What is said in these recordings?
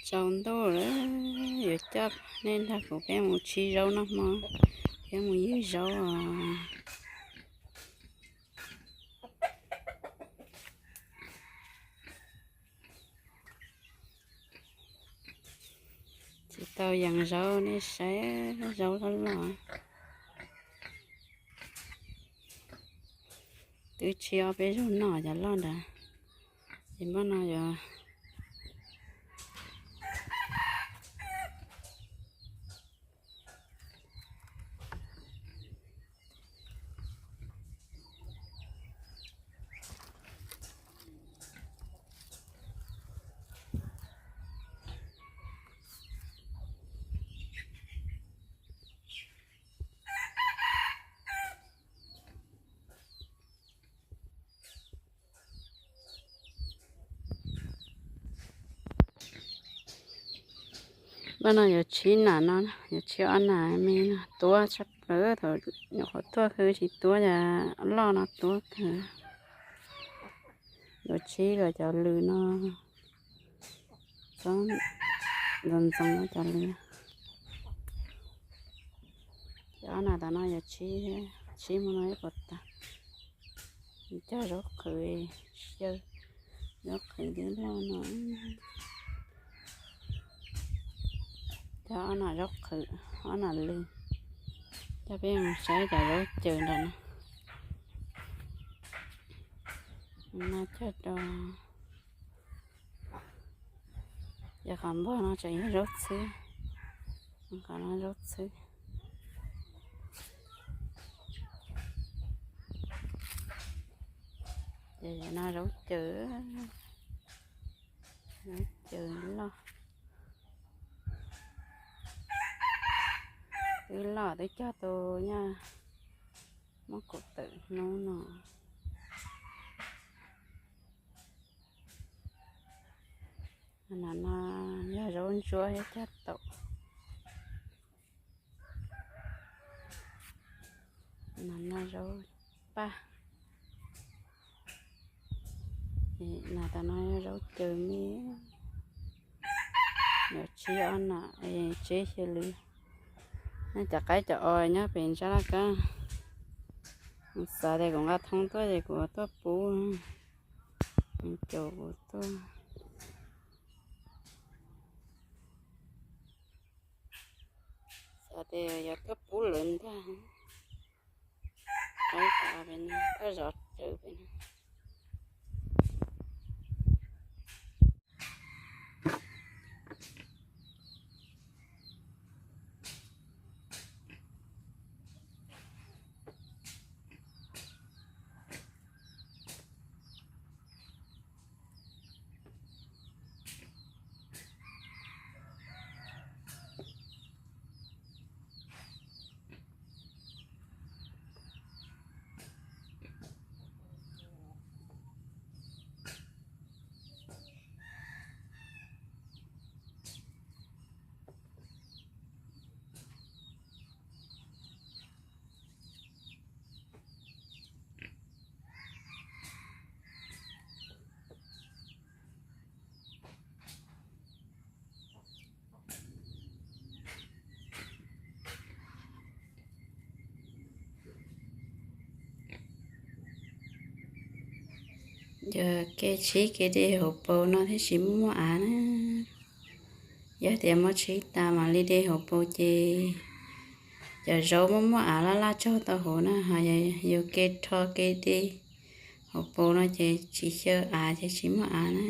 Tsaus ntuj lawm, yuav coj nej nrog kuv peb mus tshib zaub noj hmo thiab mus ywg zaub os. Tsis tau yees zaub, nej saib zaub loj loj. Twb tshib ob peb zaug noj cov loj ntawd, ces npaj no yuav Npaj no yuav tshib nas no, yuav tshib ob nas me no tuab tshaj plaws, thaum nyuam qhuav tuaj khwv tsis tuab, yog loj no tuab kawg. Yuav tshib los cov lws no, txhob ntxoov ntxoo cov lws. Ces ob nas tam no yuav tshib, tshib mus no ib puas tag. Cog zaub qhwv xyaw, zaub qhwv twb loj no. Cog ob nas zaub qhwv, ob nas lws. Coj peb mus saib cov zaub caws nram no. No cog rau, yog qhov npog no tseem yog zaub txhwb, qhov no zaub txhwb. Ces no zaub caws, zaub caws loj. Twb loj twb cog tau nyaj muab kuv tawm hnub no. No yog zaub ntsuab thiab cog taum. No zaub paj. No tam no yog zaub caws me. Yuav tshib ob nas, tseb xyaw lws. Nej cov qaib cov os nyob pem ntsab laj kab, xav tias kuv nqa thoob tuaj ces kuv tuaj pub, caum kuv tuaj. Xav tias yuav tuaj pub lawv ntag. Qaib cov os pem no, tuaj zov tsawv pem no. Yog kev tshib kev de hauv paus no thiaj tsis muaj muaj av na. Yog tias muab tshib tas mam li de hauv paus ces cov zaub muaj muaj av laj laj tsaug tau hauv na, ho yog yus kev rho kev de hauv paus no ces tsis xyaw av ces tsis muaj av na.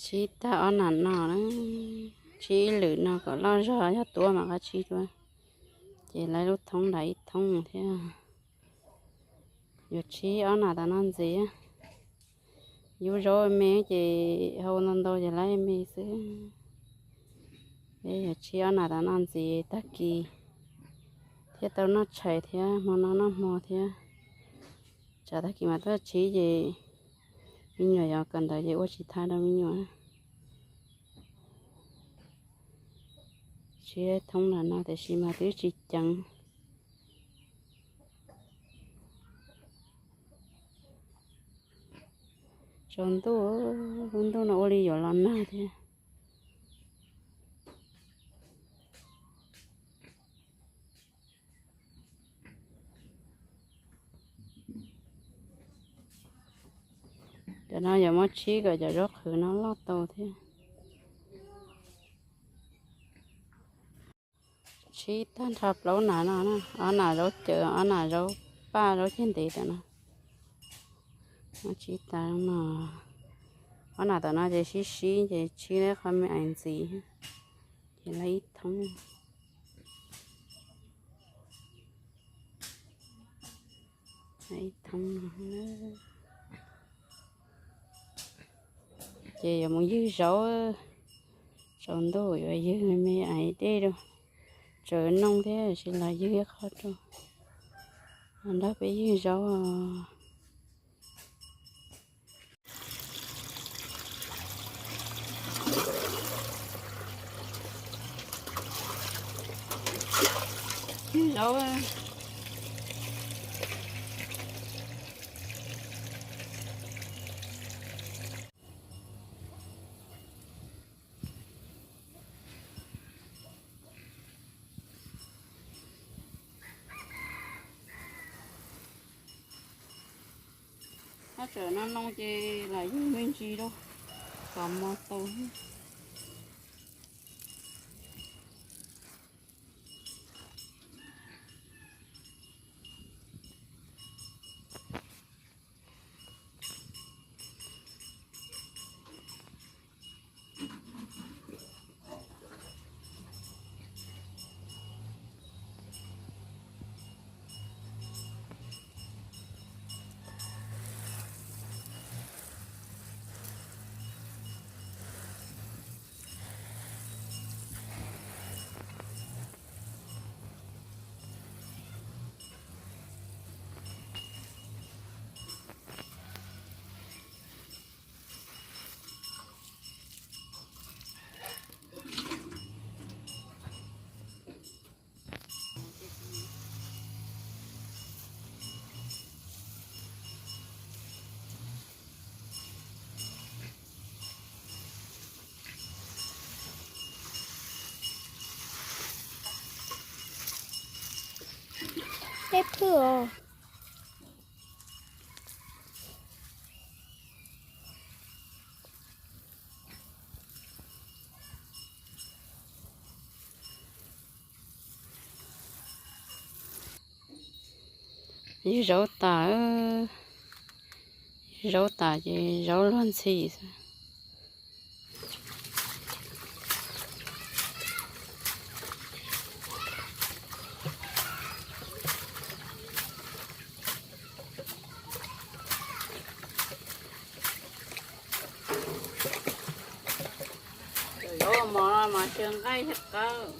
Tsib tag ob nas no na, tsib ib lwm no kom loj zog, yog tuab mas qab tsib dua. Ces lawv lub thoob nram ib thoob thiab. Yuav tsib ob nas tam no ntxiv. Yub zaub me ces hau ntau ntau ces lawv me xwb. Peb yuav tsib ob nas tam no ntxiv tag kis thiab tau noj tshais thiab hmo no noj hmo thiab. Tsam tag kis mas tuaj tsib ces me nyuam yuav kawm ntawv ces ua tsis tau rau me nyuam. Tsib thoob nram no tiam sis mas twb tsis ceev. Tsaus ntuj, lub ntuj no ua li yuav los nag thiab. Cov no yuav muab tsib kom cov zaub qhwv no loj tau thiab. Tsib tag nrho plaub nas no, ob nas zaub cawv, ob nas zaub paj, zaub ceg ntev tam no. Tsib tag no, ob nas tam no ces sib sib ces tsib lawv qhov me ais ntxiv, ces lawv ib thoob. Ib thoob no. Ces yuav mus ywg zaub, tsaus ntuj yuav ywg me ais dej rau, tsawv noog thiab sis los ywg ib qho rau. Nrog peb ywg zaub. Ywg zaub. Hab tsawm no no ces lam ywg me ntsis rau kom mos tau. Peb phwj os. Ywg zaub tas, ywg zaub tas ces zaub luag ntxhi xwb. Zaub mos no mas tsis nqaij thiab qawb.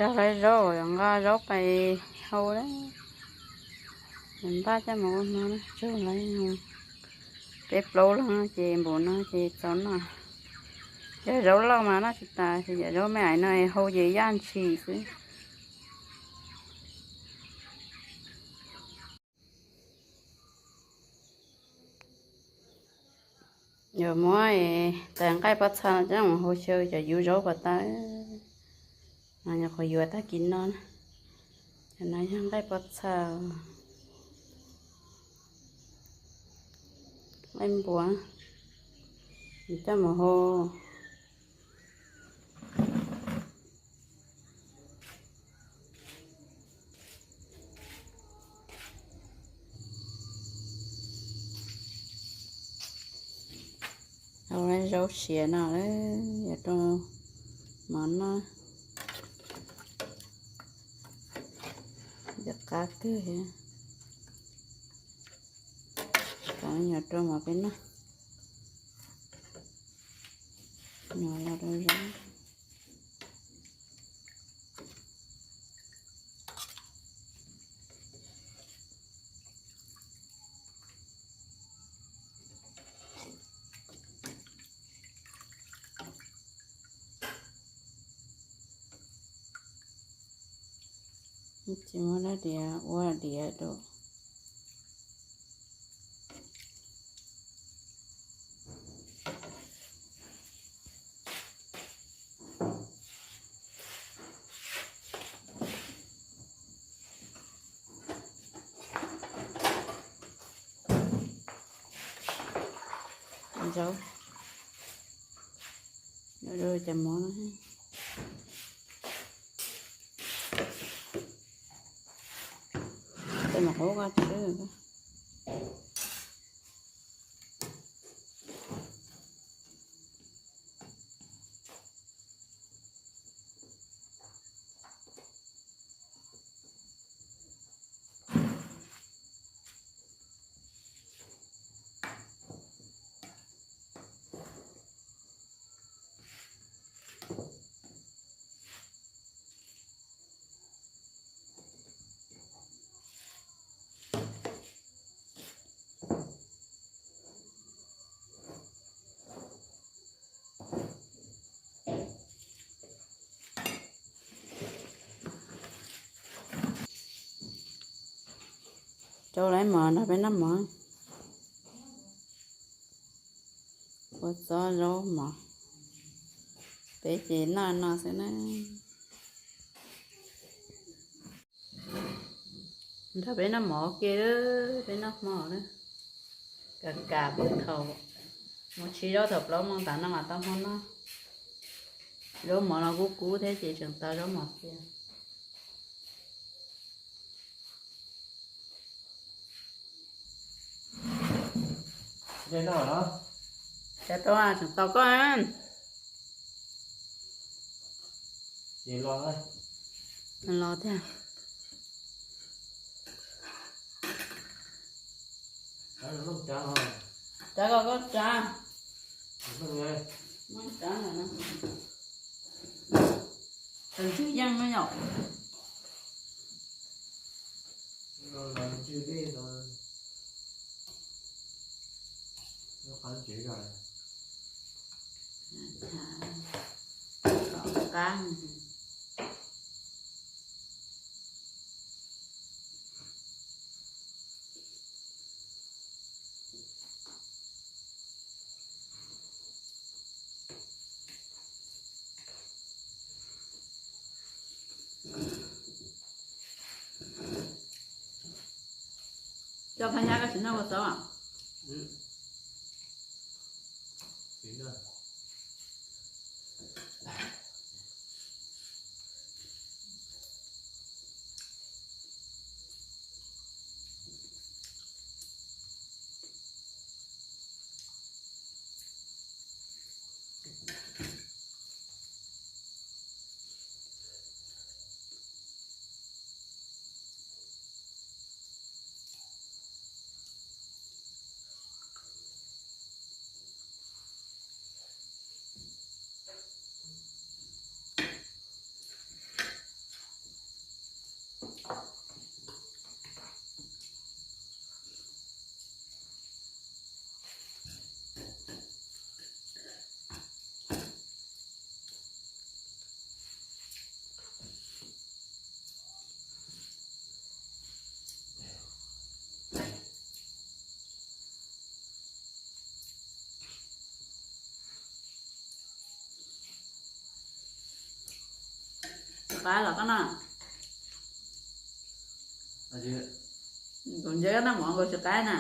Cog lawv zaub, nqa zaub pais hau lawm. Npaj coj mus ua hmo na, tsug lawv peb plaub leeg ces npaum no ces txaus noj. Yog zaub loj mas noj tsis tas, yam zaub me ais no hau ces yaj ntshis xwb. Yuav muab tais nqaij pob txha no coj mus hau xyaw cov yuv zaub kom tau. No yog qhov yuav tag kis no na. Cov no yog nqaij pob txha, nqaij npua, coj mus hau. Hau zaub siav no lawm, yuav rau mov noj, yuav qab kawg. Yuav rau mov peb noj, nyuam los rau zaub. Tsis muaj dab diav ua diav rau. Zaub, cov mov no, tej mov qub koj tswb. Rau lawv mov nrog peb noj mov. Ua txob zaub mov, peb ces noj no xwb na. Nrog peb noj mov ua ke, peb noj hmo na. Kam kam pw thaum mus tshib zaub thaum plaub moos tas no mas tau hmo noj. Zaub mov no kub kub thiab ces tseem tau zaub mov xiab. Cas tau, tseem tau koj. Los tiag. Tsav los koj tsav. Muab tsav ntawm no. Tawm ntswg yeej no yom. Qab. Coj phab nyab koj tsis noj ua txob. Tsis qab los koj no. Kuv ntsia koj noj mov nkaus tsis qab na.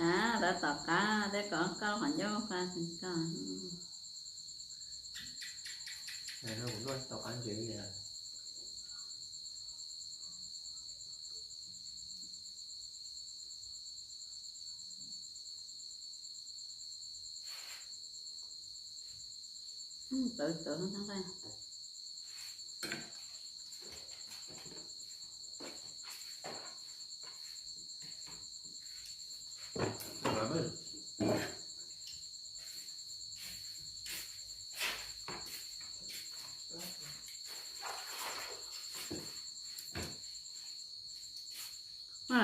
A, tab tom qab thiab, kom koj qhov ncauj fa xeem koj. Tawv tawv.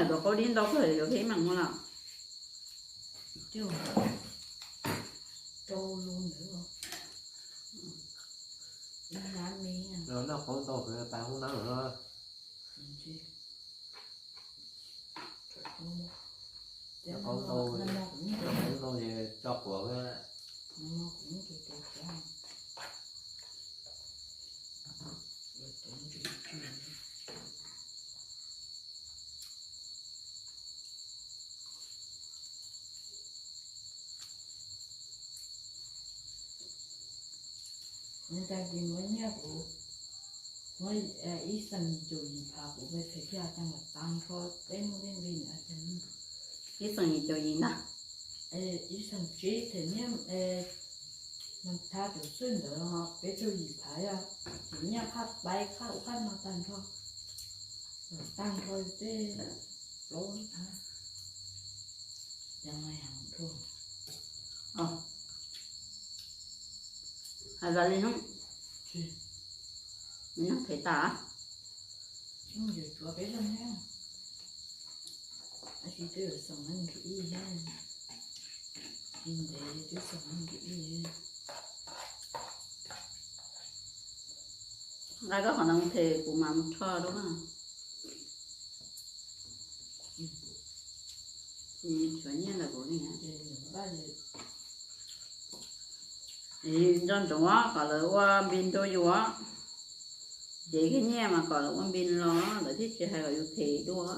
Tuav qaub dib ntau kawg, yuav phem ib meem ua lawm. Rau lub ntawd, noj qaub ntau, pas hoob nab lawm. Qaub ntau, qaub ntau es tso quav. Tag kis muab nyiaj kuv, muab ib xeem yim caum yim phav kuv pes phem kiag, coj los tag nrho peb muaj tej nqi ntawd. Ib xeem yim caum yim ntag. Ib xeem tsib them nyiaj, mas thab tus xwb ntawd peb caug yim phav yog, ces nyiaj qhab paib qhab ub qhab no tag nrho, tag nrho tej plaub phav. Hais li hnub, hnub phem tas. Nqa koj qhov no mus them kuv mam mus rho rau na. Tsis tshuav nyiaj ntawm kuv li. Nco ntsoov kom lawv ua npis rau yus, ces koj nyiaj mas kom lawv ua npis los lawv thiaj tsis hais kom yus them dua.